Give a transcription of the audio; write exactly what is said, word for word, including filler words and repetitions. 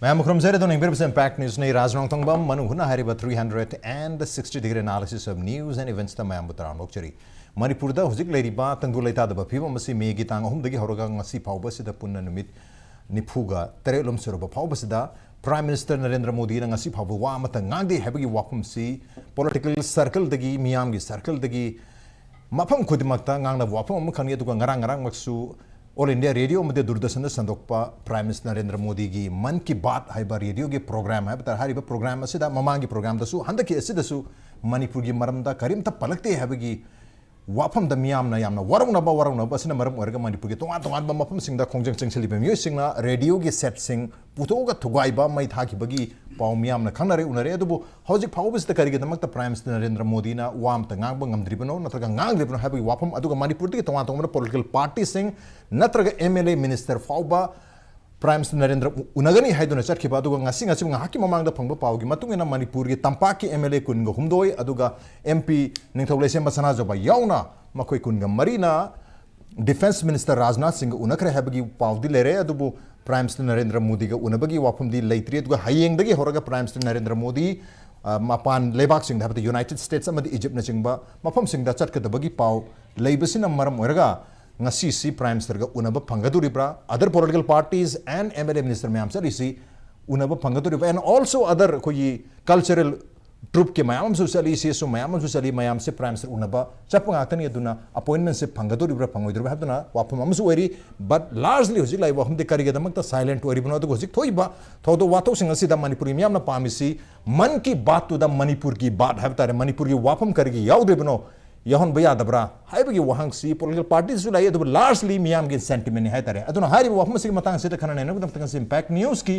ꯃꯌꯥꯝ ꯈꯨꯔꯨꯝꯖꯔꯤ꯫ ꯑꯗꯨꯅ ꯌꯦꯡꯕꯤꯔꯤꯕꯁꯤ Impact Newsꯅꯤ꯫ ꯔꯥꯖ ꯅꯣꯡꯊꯣꯡꯕꯝ ꯃꯅꯨꯡ ꯍꯨꯠꯅ ꯍꯥꯏꯔꯤꯕ three hundred and sixty degree analysis of news and eventsꯇ ꯃꯌꯥꯝꯕꯨ ꯇꯔꯥꯝꯅ ꯑꯣꯛꯆꯔꯤ꯫ ꯃꯅꯤꯄꯨꯔꯗ ꯍꯧꯖꯤꯛ ꯂꯩꯔꯤꯕ ꯇꯪꯗꯨ ꯂꯩꯇꯥꯗꯕ ꯐꯤꯕꯝ ꯑꯁꯤ ꯃꯦꯒꯤ ꯇꯥꯡ ꯑꯍꯨꯝꯗꯒꯤ ꯍꯧꯔꯒ ꯉꯁꯤ ꯐꯥꯎꯕꯁꯤꯗ ꯄꯨꯟꯅ ꯅꯨꯃꯤꯠ ꯅꯤꯐꯨꯒ ꯇꯔꯦꯠꯂꯣꯝ ꯁꯨꯔꯕ ꯐꯥꯎꯕꯁꯤꯗ Prime Minister ꯅꯔꯦꯟꯗ꯭ꯔ ꯃꯣꯗꯤꯅ ꯉꯁꯤ ꯐꯥꯎꯕ ꯋꯥ ꯑꯃꯠꯇ ꯉꯥꯡꯗꯦ ꯍꯥꯏꯕꯒꯤ ꯋꯥꯐꯝꯁꯤ political circleꯗꯒꯤ, ꯃꯤꯌꯥꯝꯒꯤ circleꯗꯒꯤ ꯃꯐꯝ ꯈꯨꯗꯤꯡꯃꯛꯇ ꯉꯥꯡꯅꯕ ꯋꯥꯐꯝ ꯑꯃꯈꯛꯅꯤ꯫ ꯑꯗꯨꯒ ꯉꯔꯥꯡ ꯉꯔꯥꯡꯃꯛꯁꯨ All India Radio ꯑꯃꯗꯤ ꯗꯨꯔꯗꯔꯁꯟꯗ ꯁꯟꯗꯣꯛꯄ Prime Minister ꯅꯔꯦꯟꯗ꯭ꯔ ꯃꯣꯗꯤꯒꯤ ꯃꯟ ꯀꯤ ꯕꯥꯠ ꯍꯥꯏꯕ radioꯒꯤ program ꯍꯥꯏꯕ ꯇꯥꯔꯦ, ꯍꯥꯏꯔꯤꯕ program ꯑꯁꯤꯗ ꯃꯃꯥꯡꯒꯤ programꯗꯁꯨ ꯍꯟꯗꯛꯀꯤ ꯑꯁꯤꯗꯁꯨ ꯃꯅꯤꯄꯨꯔꯒꯤ ꯃꯔꯝꯗ ꯀꯔꯤꯝꯇ ꯄꯜꯂꯛꯇꯦ ꯍꯥꯏꯕꯒꯤ ꯋꯥꯐꯝꯗ ꯃꯤꯌꯥꯝꯅ ꯌꯥꯝꯅ ꯋꯥꯔꯧꯅꯕ, ꯋꯥꯔꯧꯅꯕ ꯑꯁꯤꯅ ꯃꯔꯝ ꯑꯣꯏꯔꯒ ꯃꯅꯤꯄꯨꯔꯒꯤ ꯇꯣꯉꯥꯟ ꯇꯣꯉꯥꯟꯕ ꯃꯐꯝꯁꯤꯡꯗ ꯈꯣꯡꯖꯪ ꯆꯪꯁꯤꯜꯂꯤꯕ ꯃꯤꯑꯣꯏꯁꯤꯡꯅ radioꯒꯤ setꯁꯤꯡ ꯄꯨꯊꯣꯛꯑꯒ ꯊꯨꯒꯥꯏꯕ, ꯃꯩ ꯊꯥꯈꯤꯕꯒꯤ ꯄꯥꯎ ꯃꯤꯌꯥꯝꯅ ꯈꯪꯅꯔꯦ, ꯎꯅꯔꯦ꯫ ꯑꯗꯨꯕꯨ ꯍꯧꯖꯤꯛ ꯐꯥꯎꯕꯁꯤꯗ ꯀꯔꯤꯒꯤꯗꯃꯛꯇ Prime Minister ꯅꯔꯦꯟꯗ꯭ꯔ ꯃꯣꯗꯤꯅ ꯋꯥ ꯑꯃꯇ ꯉꯥꯡꯕ ꯉꯝꯗ꯭ꯔꯤꯕꯅꯣ, ꯅꯠꯇ꯭ꯔꯒ ꯉꯥꯡꯗ꯭ꯔꯤꯕꯅꯣ ꯍꯥꯏꯕꯒꯤ ꯋꯥꯐꯝ, ꯑꯗꯨꯒ ꯃꯅꯤꯄꯨꯔꯗꯒꯤ ꯇꯣꯉꯥꯟ ꯇꯣꯉꯥꯟꯕ political partyꯁꯤꯡ ꯅꯠꯇ꯭ꯔꯒ M L A minister ꯐꯥꯎꯕ Prime Minister ꯅꯔꯦꯟꯗ꯭ꯔ ꯎ-, ꯎꯅꯒꯅꯤ ꯍꯥꯏꯗꯨꯅ ꯆꯠꯈꯤꯕ, ꯑꯗꯨꯒ ꯉꯁꯤ, ꯉꯁꯤ ꯉꯥꯏꯍꯥꯛꯀꯤ ꯃꯃꯥꯡꯗ ꯐꯪꯕ ꯄꯥꯎꯒꯤ ꯃꯇꯨꯡ ꯏꯟꯅ ꯃꯅꯤꯄꯨꯔꯒꯤ ꯇꯝꯄꯥꯛꯀꯤ M L A ꯀꯨꯟꯒ ꯍꯨꯝꯗꯣꯏ, ꯑꯗꯨꯒ M P ꯅꯤꯡꯊꯧ ꯂꯩꯁꯦꯝꯕ ꯁꯅꯥꯖꯥꯎꯕ ꯌꯥꯎꯅ ꯃꯈꯣꯏ ꯀꯨꯟꯒ ꯃꯔꯤꯅ Defence Minister ꯔꯥꯖꯅꯥꯊ ꯁꯤꯡꯒ ꯎꯅꯈ꯭ꯔꯦ ꯍꯥꯏꯕꯒꯤ ꯄꯥꯎꯗꯤ ꯂꯩꯔꯦ꯫ ꯑꯗꯨꯕꯨ Prime Minister ꯅꯔꯦꯟꯗ꯭ꯔ ꯃꯣꯗꯤꯒ ꯎꯅꯕꯒꯤ ꯋꯥꯐꯝꯗꯤ ꯂꯩꯇ꯭ꯔꯤ꯫ ꯑꯗꯨꯒ ꯍꯌꯦꯡꯗꯒꯤ ꯍꯧꯔꯒ Prime Minister ꯅꯔꯦꯟꯗ꯭ꯔ ꯃꯣꯗꯤ, ꯑ, ꯃꯄꯥꯟ ꯂꯩꯕꯥꯛꯁꯤꯡꯗ, ꯍꯥꯏꯕꯗꯤ United States ꯑꯃꯗꯤ Egyptꯅꯆꯤꯡꯕ ꯃꯐꯝꯁꯤꯡꯗ ꯆꯠꯀꯗꯕꯒꯤ ꯄꯥꯎ ꯂꯩꯕꯁꯤꯅ ꯃꯔꯝ ꯑꯣꯏꯔꯒ ꯉꯁꯤꯁꯤ Prime Ministerꯒ ꯎꯅꯕ ꯐꯪꯒꯗꯧꯔꯤꯕ꯭ꯔꯥ? Other political parties and M L A minister ꯃꯌꯥꯝ ꯆꯠꯂꯤꯁꯤ ꯎꯅꯕ ꯐꯪꯒꯗꯧꯔꯤꯕ꯭ꯔꯥ? And also other ꯑꯩꯈꯣꯏꯒꯤ cultural troupeꯀꯤ ꯃꯌꯥꯝ ꯑꯃꯁꯨ ꯆꯠꯂꯤ, ꯁꯤ ꯑꯁꯨ ꯃꯌꯥꯝ ꯑꯃꯁꯨ ꯆꯠꯂꯤ, ꯃꯌꯥꯝꯁꯦ Prime Minister ꯎꯅꯕ ꯆꯠꯄ ꯉꯥꯛꯇꯅꯤ꯫ ꯑꯗꯨꯅ appointmentꯁꯦ ꯐꯪꯒꯗꯧꯔꯤꯕ꯭ꯔꯥ, ꯐꯪꯉꯣꯏꯗꯧꯔꯤꯕ꯭ꯔꯥ ꯍꯥꯏꯕꯗꯨꯅ ꯋꯥꯐꯝ ꯑꯃꯁꯨ ꯑꯣꯏꯔꯤ꯫ But largely ꯍꯧꯖꯤꯛ ꯂꯥꯛꯏꯕ ꯋꯥꯐꯝꯗꯤ ꯀꯔꯤꯒꯤꯗꯃꯛꯇ silent ꯑꯣꯏꯔꯤꯕꯅꯣ, ꯑꯗꯨꯒ ꯍꯧꯖꯤꯛ ꯊꯣꯛꯏꯕ ꯊꯧꯗꯣꯛ ꯋꯥꯊꯣꯛꯁꯤꯡ ꯑꯁꯤꯗ ꯃꯅꯤꯄꯨꯔꯒꯤ ꯃꯤꯌꯥꯝꯅ ꯄꯥꯝꯃꯤꯁꯤ ꯃꯟ ꯀꯤ ꯕꯥꯠꯇꯨꯗ ꯃꯅꯤꯄꯨꯔꯒꯤ ꯕꯥꯠ ꯍꯥꯏꯕ ꯇꯥꯔꯦ, ꯃꯅꯤꯄꯨꯔꯒꯤ ꯋꯥꯐꯝ ꯀꯔꯤꯒꯤ ꯌꯥꯎꯗ꯭ꯔꯤꯕꯅꯣ, ꯌꯥꯎꯍꯟꯕ ꯌꯥꯗꯕ꯭ꯔꯥ ꯍꯥꯏꯕꯒꯤ ꯋꯥꯍꯪꯁꯤ political partyꯁꯨ ꯂꯥꯛꯏ, ꯑꯗꯨꯕꯨ largely ꯃꯤꯌꯥꯝꯒꯤ sentimentꯅꯤ ꯍꯥꯏ ꯇꯥꯔꯦ꯫ ꯑꯗꯨꯅ ꯍꯥꯏꯔꯤꯕ ꯋꯥꯐꯝ ꯑꯁꯤꯒꯤ ꯃꯇꯥꯡꯁꯤꯗ ꯈꯟꯅ ꯅꯩꯅꯕꯒꯤꯗꯃꯛꯇ ꯉꯁꯤ Impact Newsꯀꯤ